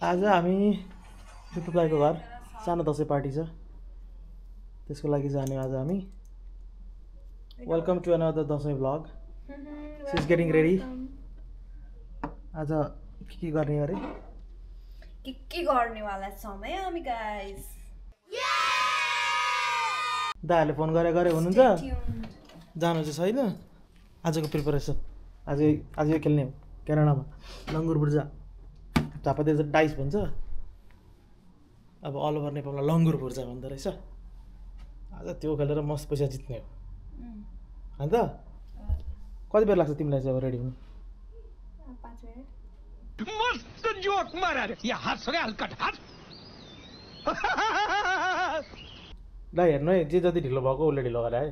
आज हामी युट्युब दाइको घर सानो दसैँ पार्टी छ त्यसको लागि जाने आज हामी welcome to another Dashain vlog she is getting ready आज के गर्ने अरे के गर्नेवाला छौँ है हामी गाइस दाइहरूले फोन गरे हुनुहुन्छ जानु चाहिँ छैन आजको प्रिपरेसन आज यो खेल्ने हो क्यानाडामा लङ्गुर बुर्जा झापातिर चाहिँ डाइस भन्छ अब अल ओभर नेपालमा लङ्गुर बुर्जा भन्दो रहेछ आज त्यो खेलेर मस्त पैसा जित्ने हो अन्त कति बेर लाग्छ तिमीलाई चाहिँ अब रेडी हुनु 5 मिनेट मस्त जोक मारा रे या हँस रे हल्का हँस दाइ हेर्नु है जे जति ढिलो भएको उसले ढिलो गरे है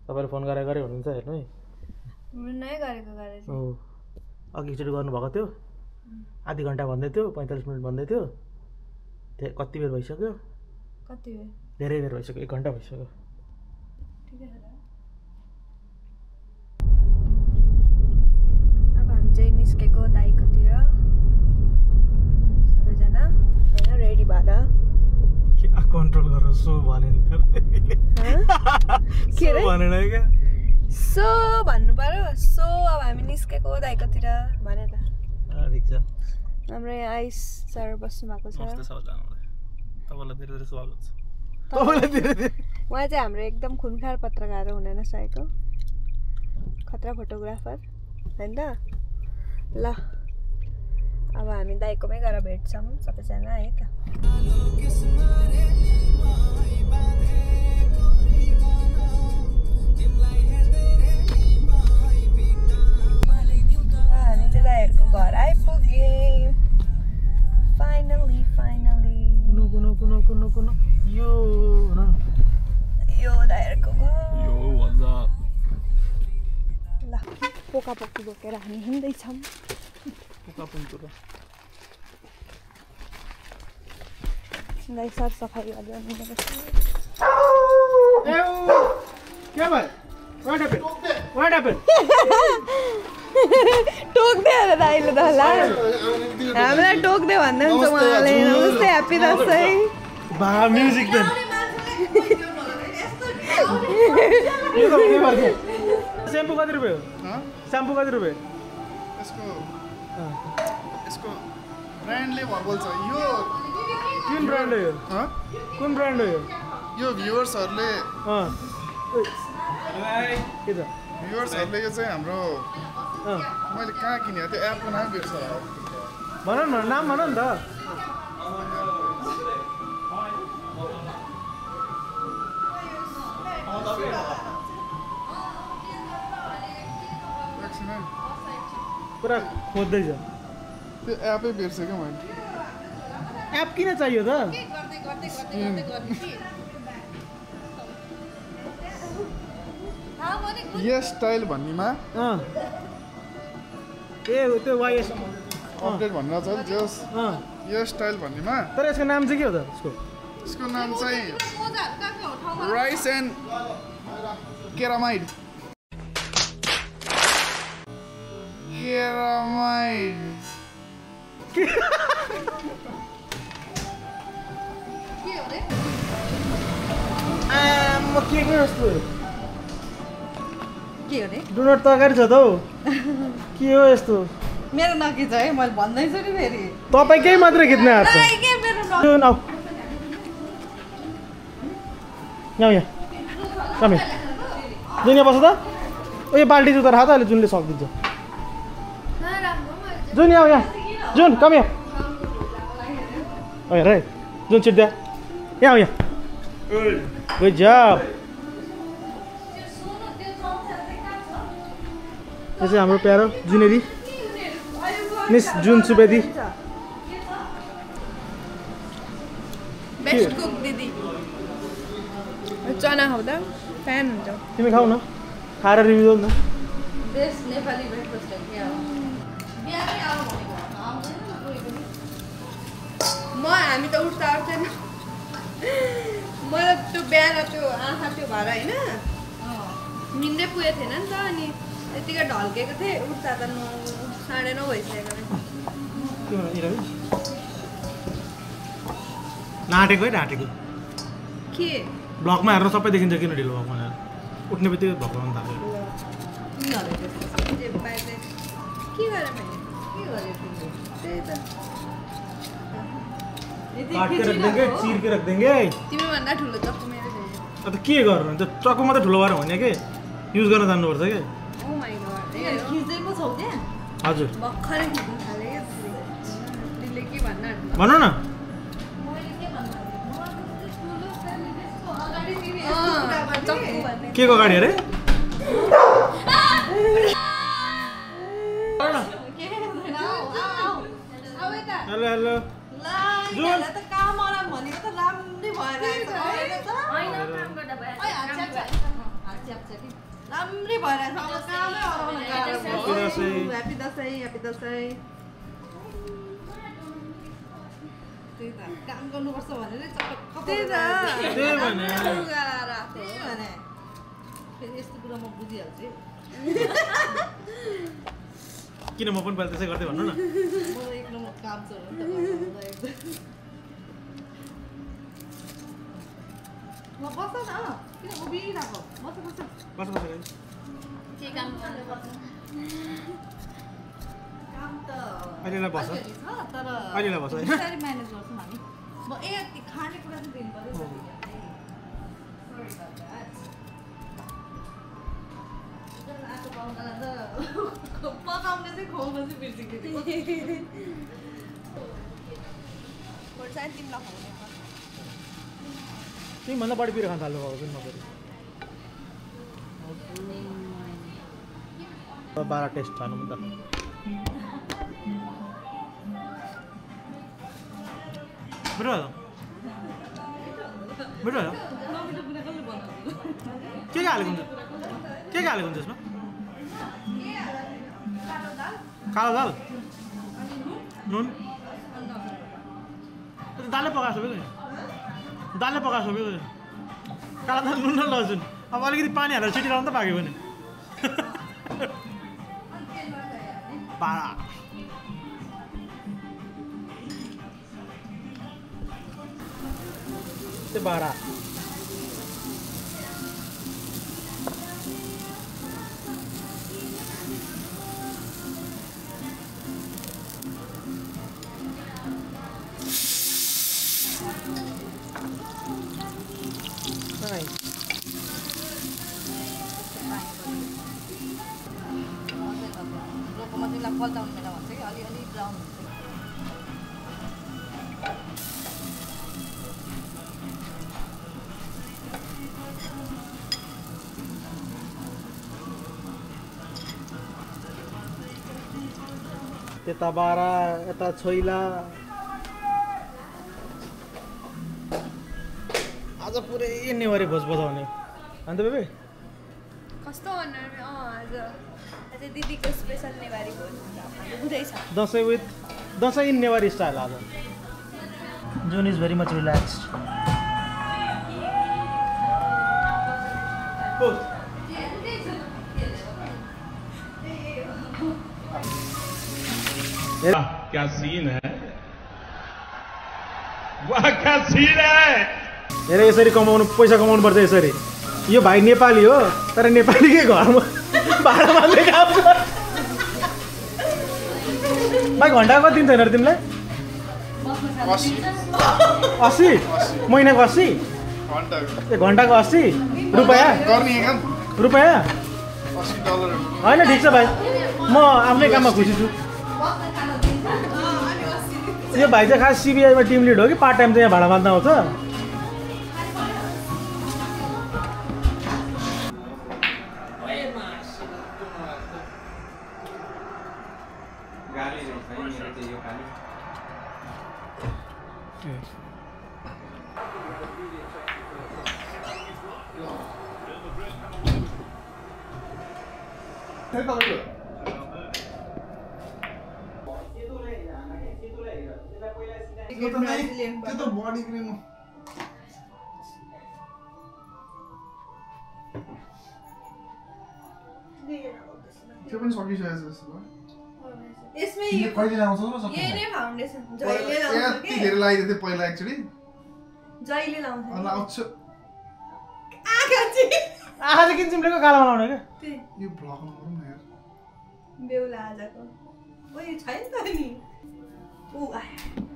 तपाईँले फोन गरे हुनुहुन्छ हेर्नु है नै गरेको हो अघि एकचोटि गर्नुभएको थियो आधी घन्टा भन्दै थियो 45 मिनट भन्दै थियो कति बेर भइसक्यो कति बेर धेरै बेर भइसक्यो 1 घन्टा भइसक्यो ठिकै छ अब हामी चाहिँ निस्केको दाइकोतिर सबैजना हैन रेडी भएर के कन्ट्रोल गरेर सो भनेन के रे भनेन के सो भन्नु पर्यो सो अब हामी निस्केको दाइकोतिर भने त ठिक छ हाम्रो यहाँ आइस सर बस्नु भएको छ तपाईँलाई धेरै स्वागत छ तपाईँलाई धेरै उहाँ चाहिँ हाम्रो एकदम खुनखार पत्रकार हुन नसकेको खतरा फोटोग्राफर हैन त ल अब हामी दाइकोमै गएर भेट्छौँ सबैजना है त हामी चाहिँ दाइहरूको घर आइपुग्यौँ फाइनली कुनो यो दाइहरूको घर यो भन्दा ल पोकापोकी बोकेर हामी हिँड्दैछौँ दाइ सरसफाइ गरेर टोक्दै होला दाइले त होला हामीलाई टोक्दै भन्दै हुन्छ उहाँले नमस्ते ह्याप्पी दसैँ बा म्युजिक त स्याम्पू कति रुपियाँ स्याम्पू कति रुपियाँ यसको ब्रान्डले बोल्छ यो कुन ब्रान्ड हो यो कुन ब्रान्ड हो यो भ्युअर्सहरूले के छ भ्युअर्सहरूले यो चाहिँ हाम्रो मैले कहाँ किने त्यो एपको नाम बिर्छ भन न नाम भन नि त पुरा खोज्दैछ त्यो एपै बिर्सेँ क्या मैले एप किन चाहियो त यो स्टाइल भन्नेमा ए त्यो वाइएस अपडेट भनेर छ जस यो स्टाइल भन्नेमा तर यसको नाम चाहिँ के हो त यसको नाम चाहिँ राइस एन्ड केरामाइड के हो रे डोनट तरकारी छ त हौ के हो यस्तो मेरो नखिच है मैले भन्दैछु नि फेरि तपाईँकै मात्रै खिच्ने हात छ जुन आऊ यहाँ कमे जुन यहाँ बस त ओ यो बाल्टी जुत्ता राख त अहिले जुनले सकिदिन्छ जुन यहाँ यहाँ जुन कम यहाँ हेर है जुन छिट दिया यहाँ यहाँ गुड जब यो चाहिँ हाम्रो प्यारो जुनेरी मिस जुन सुवेदी बेस्ट कुक दिदी चना खाउँदा फ्यान हुन्छ तिमी खाऊ न खाएर रिभ्यू गर्नु न बेस्ट नेपाली ब्रेकफास्ट हो क्या हामी त उठ्दा उठ्दैन मलाई त्यो बिहान त्यो आँखा त्यो भएर होइन निन्दै पुगेको थिएन नि त अनि यतिकै ढल्केको थिएँ उठ्दा त 9:30 भइसकेको नाटेको है नाटेको के ब्लगमा हेर्नु सबै देखिन्छ किन ढिलो भएको भनेर उठ्ने बित्तिकै भक्काउनु थाल्यो के गरेँ मैले त्यही त काट के रख देंगे चीर के रख देंगे तिमी भन्दा ठुलो चक्कु मेरो थियो अब के गर्नु त चक्कु मात्रै ठुलो भएर हुने के युज गर्न जान्नुपर्छ के ओ माय गॉड खिच्दै पो छौ त्यहाँ हजुर भर्खरै खिच्नु थाले के तिमीले के भन्न भन्नु न के को गाडी अरे हेलो हेलो जुन त काम आराम भनेको त राम्रै भएर आएको छ राम्रै भएर आएको छ कामै अराउन गाह्रो ह्यापी दसैँ ह्यापी दसैँ त्यही त काम गर्नुपर्छ भनेर चटक्क त्यही त त्यही भने फेरि यस्तो कुरा म बुझिहाल्छु किन म पनि त्यसै गर्दै भन्नु न मलाई एक नम्बर काम छ म बस्छ न किन उभिरहेको बस्छ बस के काम गर्नुपर्छ काम त अहिलेलाई बस छ तर अहिलेलाई बस होइन बिस्तारै म्यानेज गर्छौँ हामी म खानेकुरा चाहिँ दिनु पर्यो पकाउने चाहिँ खुवाउन चाहिँ बिर्सिएको तिमीभन्दा बढी पिरो खान थाल्नु भएको छ म 12 टेस्ट खानु त बेटा के हालेको हुन्छ यसमा कालो दाल नुन दालले पकाएको सबैको दालले पकाएको सबैको कालो दाल नुन र लसुन अब अलिकति पानी हालेर छिटी लाउनु त पाक्यो भने पारा त्यो बारा पल्टाउनु बेला भन्छ कि अलिअलि ब्राउन हुन्छ त्यता बारा यता छोइला आज पुरै नेवारी भोज बजाउने अन्त बेबे कस्तो अनुहार आज दिदीको स्पेसल नेवारी भोज हुँदैछ दसैँ इन नेवारी स्टाइल आज जुन इज भेरी मच रिल्याक्स्ड क्या सीन है वाह क्या सीन है हेरे यसरी कमाउनु पैसा कमाउनु पर्छ यसरी यो भाइ नेपाली हो तर नेपालीकै घरमा भाडा माग्ने काम भाइ घन्टाको कति दिन्छ हेर तिमीलाई 80 महिनाको 80 घन्टाको 80 रुपियाँ रुपियाँ होइन ठिक छ भाइ म आफ्नै काममा खुसी छु यो भाइ चाहिँ खास सिबिआईमा टिम लिड हो कि पार्ट टाइम चाहिँ यहाँ भाडा माग्न आउँछ त्यो त बडी क्रिम त्यो पनि सकिसकेको छ जस्तो भयो यसमै कहिले लाउँछौ र यही नै फाउन्डेसन धेरै लगाइदिएको थियो पहिला एक्चुअली जहिले लाउँछ लाउँछु आँखा चाहिँ आँखा चाहिँ किन चिम्लेको कालोमा लाउने क्या यो ब्लगमा गरौँ न यार बेहुला आजको ओइ छैन त नि ऊ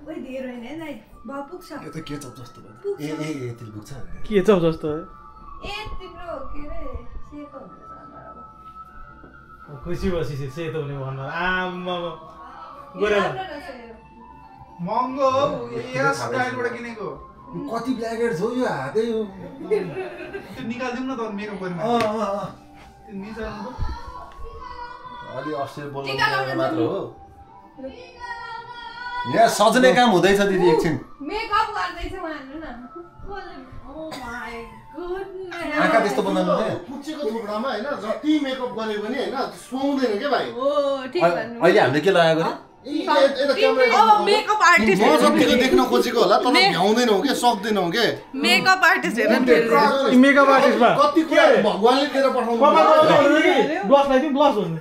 ओइ धेरै होइन है भयो पुग्छ यो त केचप जस्तो भयो पुग्छ। ए यति पुग्छ के छ जस्तो ए तिम्रो के रे सेतो हुँदैछ अब खुसी बसी सेतो हुने भन्दा आम्मा गोरेमा राम्रो रहेछ यो महँगो हो यहाँ स्टाइलबाट किनेको कति ब्ल्याकेट छ यो हातै यो त्यो निकालिदिउँ न त मेकअप गर्ने त्यो निकाल्नु त अलि अस्ट्रेलिया बोल्नु टिका लाउन मात्र हो यहाँ सजने काम हुँदैछ दिदी एकछिन मेकअप गर्दैछ उहाँहरु न ओ माय गुडनेस आँखा त्यस्तो बनाउनु हुँदैन पुच्चेको थुप्रामा हैन जति मेकअप गरे पनि हैन सुहाउँदैन के भाइ ओ ठीक भन्नु अहिले हामीले के लगाएको रे यता क्यामेरा मेकअप आर्टिस्ट म जतिको देख्न खोजेको होला तर भ्याउँदैनौ के सक्दैनौ के मेकअप आर्टिस्ट हेर न मेकअप आर्टिस्टमा कति कुरा भगवानले दिएर पठाउनु ब्लस लगाइदिउँ ब्लस हुने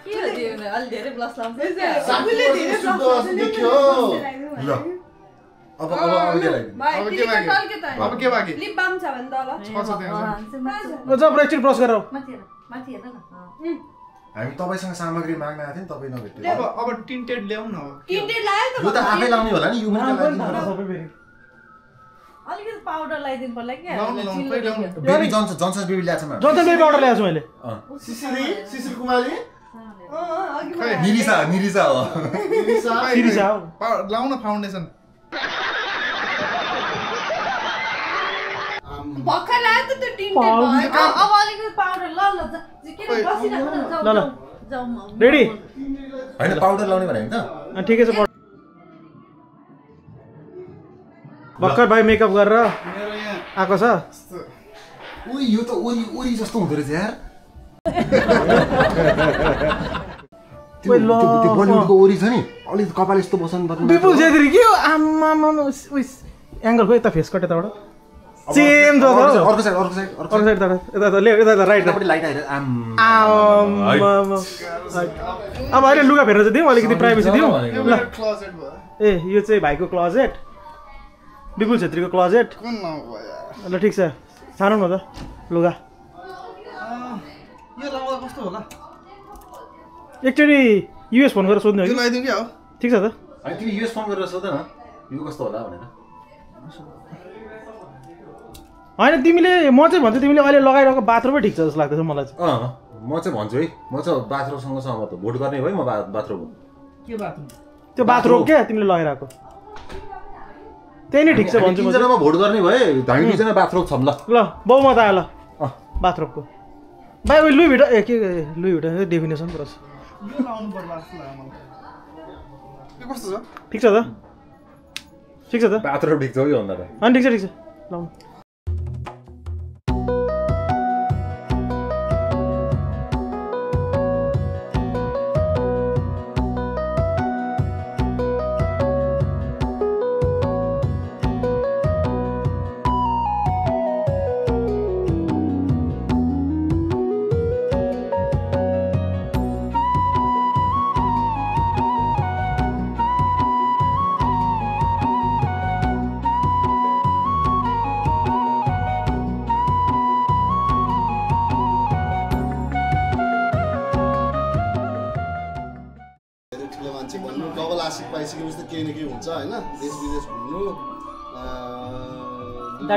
के हो त्यो अलि धेरै ब्लस लाउँछ सबैले धेरै ब्लस देखियो ल अब के लाग्यो भाइ अब के तिमीको बाँकी? टल्के त अब के बाँकी? लिप बाम छ भने त ल छ त्यहाँ जब एकछिन ब्रस गरेर हामी तपाईसँग सामग्री माग्न आएको थियौँ तपाईँ नभेट्नु अब टिन्टेड ल्याउँ न अब टिन्टेड लाग्यो यो त आफै लाउने होला नि यो पनि सबै फेरि अलिकति पाउडर लगाइदिनु पर्ला क्या लाउनु खै ल्याउनु बेबी जन्सन बेबी ल्याएको छ जति बेबी अर्डर ल्याएको छु मैले शिशिर कुमारी अघि खै निरिसा हो निरिसा सिरिसा हो लाउन फाउन्डेसन भर्खर लाग्यो त त्यो टिन्टेड भयो अब अलिकति पाउडर ल के बसिराख्नु न ल ल जाऊ रेडी होइन पाउडर लाउने भने त ठिकै छ भर्खर भाइ मेकअप गरेर मेरो यहाँ आएको छ ओइ यो त ओरी जस्तो हुँदो रहेछ यार त्यो बलिउडको ओरी छ नि अलिक कपाल यस्तो बसाउनु पर्ने विपुल छेत्री के हो आम्मा उइस एङ्गल खो यता फेस कट यताबाट सेम छ अर्को साइड अर्को साइड यता ले यता राइट यतापट्टि लाइट आएर अब अहिले लुगा फेर्न चाहिँ दिउँ अलिकति प्राइभेसी दिउँ ल क्लोजेट भयो ए यो चाहिँ भाइको क्लोजेट विपुल छेत्रीको क्लोजेट कुन नाम भयो यार ल ठिक छ छानौँ न त लुगा यो लाउँदा कस्तो होला एकचोटि युएस फोन गरेर सोध्नु यो हो कि लगाइदिउँ क्या हो ठिक छ त अनि तिमी युएस फोन गरेर सोध न यो कस्तो होला भनेर होइन तिमीले म चाहिँ भन्छु तिमीले अहिले लगाइरहेको बाथरुमै ठिक छ जस्तो लाग्दैछ मलाई चाहिँ म चाहिँ भन्छु है म चाहिँ बाथरुमसँग सहमत हो भोट गर्ने भयो म बाथरुम त्यो बाथरुम क्या तिमीले लगाइरहेको त्यही नै ठिक छ भन्छु म चाहिँ। तिनजनामा भोट गर्ने भए हामी दुईजना बाथरुम छौँ ल ल बहुमत आयो ल बाथरुमको भाइ उयो लुई भिटा ए के लुई भिटा डेफिनेसन पुरा छ यो लाउनु पर्ला जस्तो लाग्यो मलाई यो कस्तो छ ठिक छ त ठिक छ त बाथरुम ठिक छ कि भन्दा त अनि ठिक छ लाउनु डबल आशिक पाइसकेपछि त केही न केही हुन्छ होइन देश विदेश घुम्नु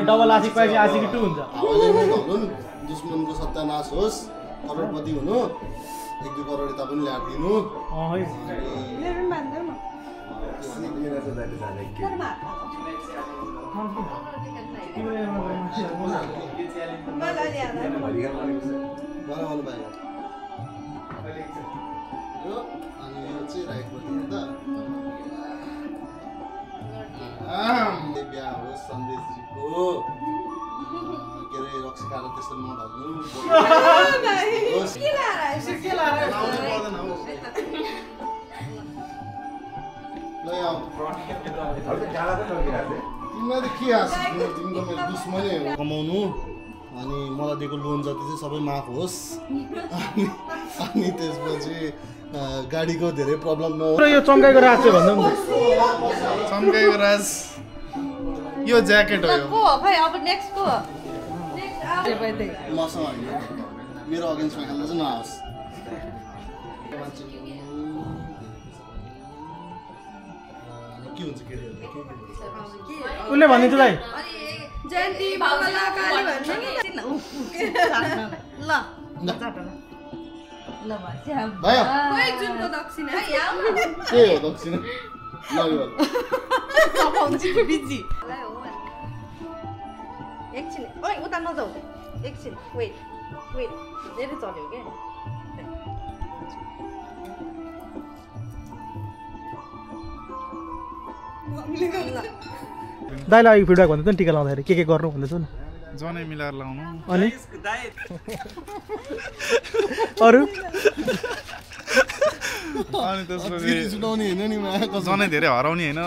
डबल आशिक पाएपछि आशिक 2 हुन्छ हुनु दुश्मनको सत्यानाश होस् करोडपति हुनु 1-2 करोड यता पनि ल्याइदिनु है मेरो पनि भन्दै न मलाई ल्याएर बनाउनु पाएन यो अनि यो चाहिँ राइटपट्टि हो त बिहा होस् सन्देशजीको के अरे रक्सी खाएर त्यस्तो नढल्नु ल यहाँ तिमीलाई त के आश तिमीको मेरो दुश्मनै हो कमाउनु अनि मलाई दिएको लोन जति चाहिँ सबै माफ होस् अनि त्यसपछि गाडीको धेरै प्रब्लम नहोस् यो चम्काइको राज चाहिँ भन्दा चम्काइको राज यो ज्याकेट हो यो को खै अब नेक्स्ट को मसँग होइन मेरो अगेन्स्टमा खेल्दा चाहिँ नआओस् के हुन्छ केटीहरू उसले भनिदिन्छ दाइ जयन्ती बाबला काली भन्छ ल ल भयो कोही जुनको दक्षिणा के हो दक्षिणा बिजी एकछिन ओइ उता नजाऊ एकछिन वेट धेरै चल्यो क्या दाइलाई अघि फिडब्याक भन्दै टिका लाउँदाखेरि के गर्नु भन्दैछ नि जनै मिलाएर लाउनु अनि अरू अनि त्यसपछि सुनाउने होइन नि मायाको जनै धेरै हराउने होइन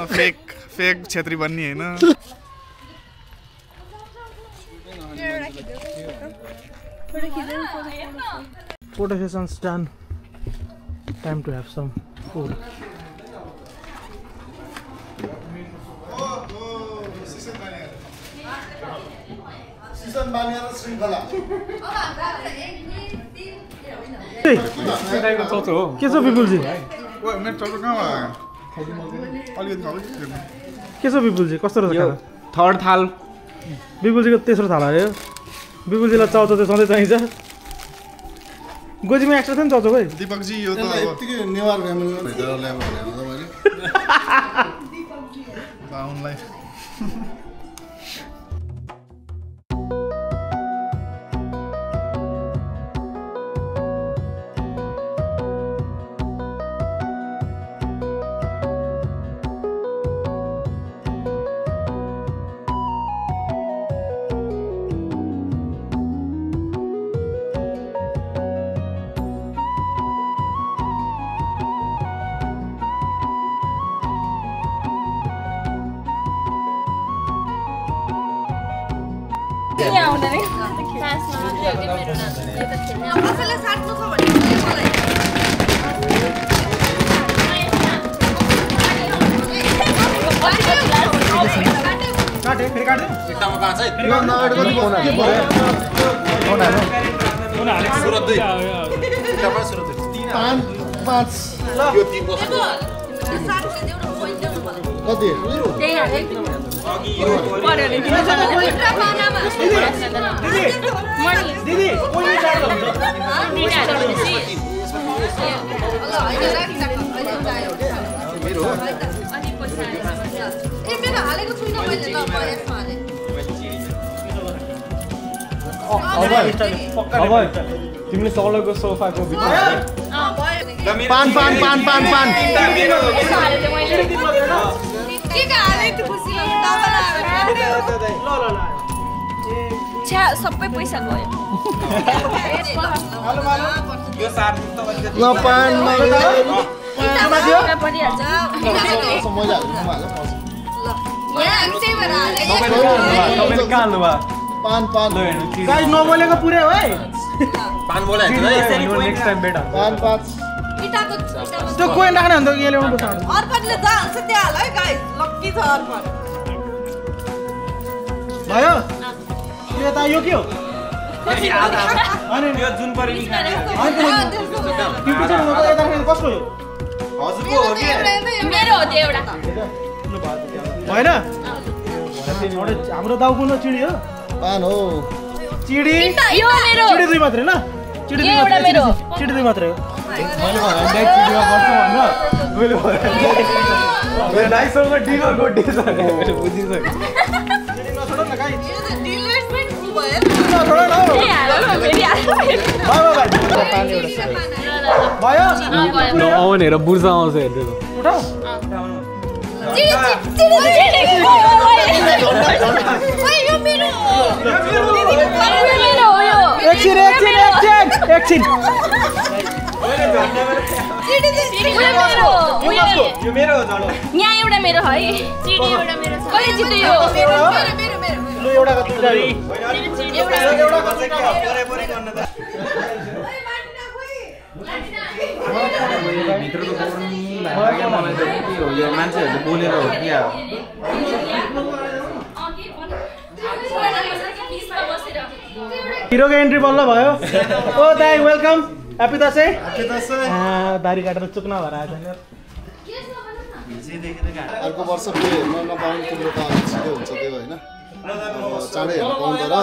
फेक छेत्री बन्ने होइन Photo sessions done. Time to have some food. Season बानिएर श्रृङ्खला के छ विपुलजी मेरो चल्लो कहाँ अलिकति खाऊ के छ विपुलजी कस्तो रहेछ खाना थर्ड थाल विपुलजीको तेस्रो थाल अरे विपुलजीलाई चाउचाउ चाहिँ सधैँ चाहिन्छ गोजीमा एक्स्ट्रा छ नि चाउचाउ है दीपकजी यो त यत्तिकै नेवार फ्यामिलीमा भेटेर ल्याएको भने मैले बाहुनलाई कसैलाई साट्नु छ भने मलाई काटे फेरि काटे एकदम 5 है सुरत 2 एकदम सुरत 5 यो 3 बस कति दिदी कोही चार्ज हुन्छ मेरो हालेको छुइनँ मैले ल म यसमा हालेँ अब तिमीले तलको सोफाको पान के हालेँ त्यो खुसी छ्या सबै पैसा गयो यो सार ल पान परिहाल्छ पान गाइस नबोलेको पुरै हो है पान बोला है नेक्स्ट टाइम बेट पान 5 त्यो कोइन राख्ने भन्दा के ल्याउनु पर्छ अर्पणले जान्छ त्यहाँ हाल है गाइस लक्की छ अर्पण भयो यता यो के हो अनि यो जुन परि कसको हो हजुरको हो के मेरो हो त्यो एउटा भएन हाम्रो दाउको न चिडी हो पान हो चिडी यो मेरो चिडी 2 मात्रै ल चिडी 2 एउटा मेरो चिडी 2 मात्रै हो मैले भने चिडीमा गर्छु भन्नु मैले डाइसोको डिलर गोटी छ मैले बुझिसकेँ चिडीमा छोड न गाइस डिलर्समेन्ट फुल भयो छोड न भयो आउन हेर बुर्जा आउँछ हेर्नु उठाऊ एकछिन यो मेरो हो जाडो यहाँ एउटा मेरो है चिडी एउटा मेरो छ कहिले जित्यो यो लु एउटाको दुईटा एउटाको चाहिँ के हो परे गर्न त भित्रको मलाई त के हो यो मान्छेहरूले बोलेर हो कि हिरोको एन्ट्री बल्ल भयो। ओ दाइ वेलकम, ह्यापी दसैँ। दारी काटेर चुक्न भएर आएको छैन। अर्को वर्ष फेरि हेर्न नपाउने तिम्रो त अलिक छिटो हुन्छ त्यो होइन, चाँडै हेर्न पाउँदैन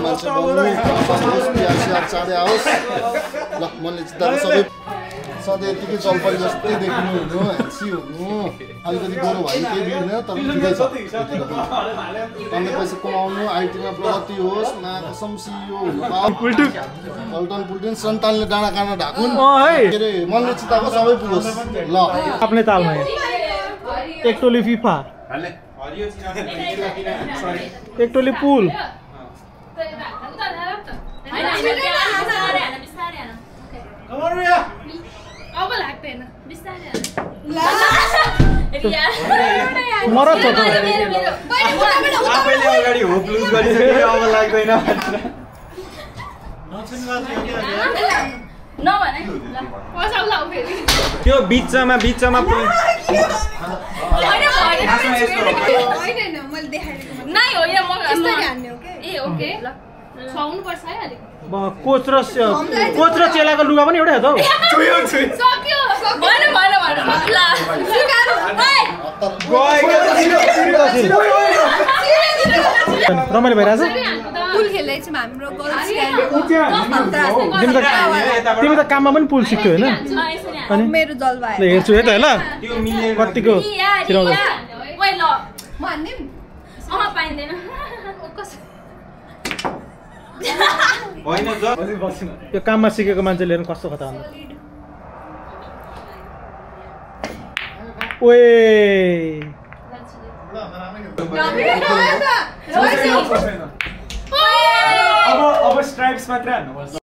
मान्छे बनाउनु स्याहार चाँडै आओस् ल। मनले चिताएको सबै सधैँ यतिकै जलपरी जस्तै देखिनु हुनु, ह्यान्सी हुनु, अलिकति गोरो भयो केही बिग्रिँदैन तर ठिकै छ। अन्य पैसा कमाउनु, आइटीमा प्रगति होस्, कसम सियो हुनु पाऊ, पल्टन पुल्टन सन्तानले डाँडा काँडा ढाकुन्, के अरे मनले चिताएको सबै पुगोस् ल। आफ्नै तालमा एक टोली फिफा, एक टोली पुल, मरत छ त आफैले अगाडि होप लुज गरिसक्यो, अब लाग्दैन त्यो बिचमा कोच र चेलाको लुगा पनि एउटै हो त हौ। रमाइलो भइरहेछ। तिमी त काममा पनि पुल सिक्थ्यौ होइन? अनि मेरो जल भयो हेर्छु है त ल कतिको चिराउँछ। यो काममा सिकेको मान्छेले हेर्नु कस्तो खतरा हुन्छ। ओए अब स्ट्राइप्स मात्र हान्नुपर्छ।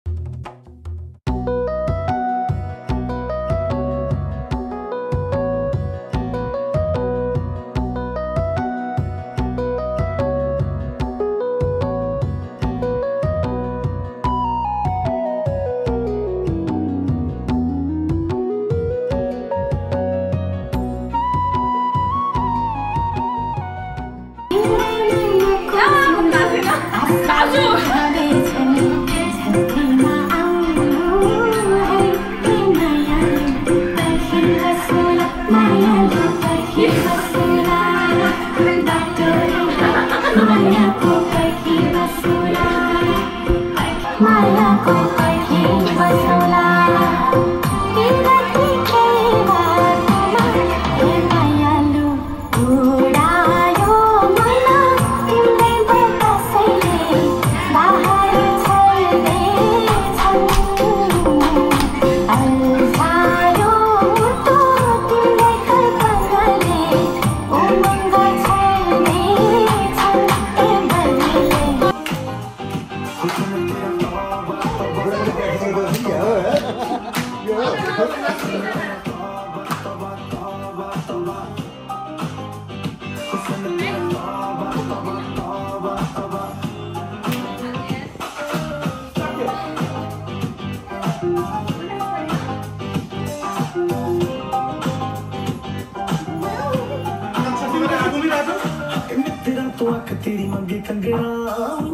तेरी मंगे कंगेरा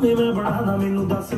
मैं बढ़ाना मैनू दस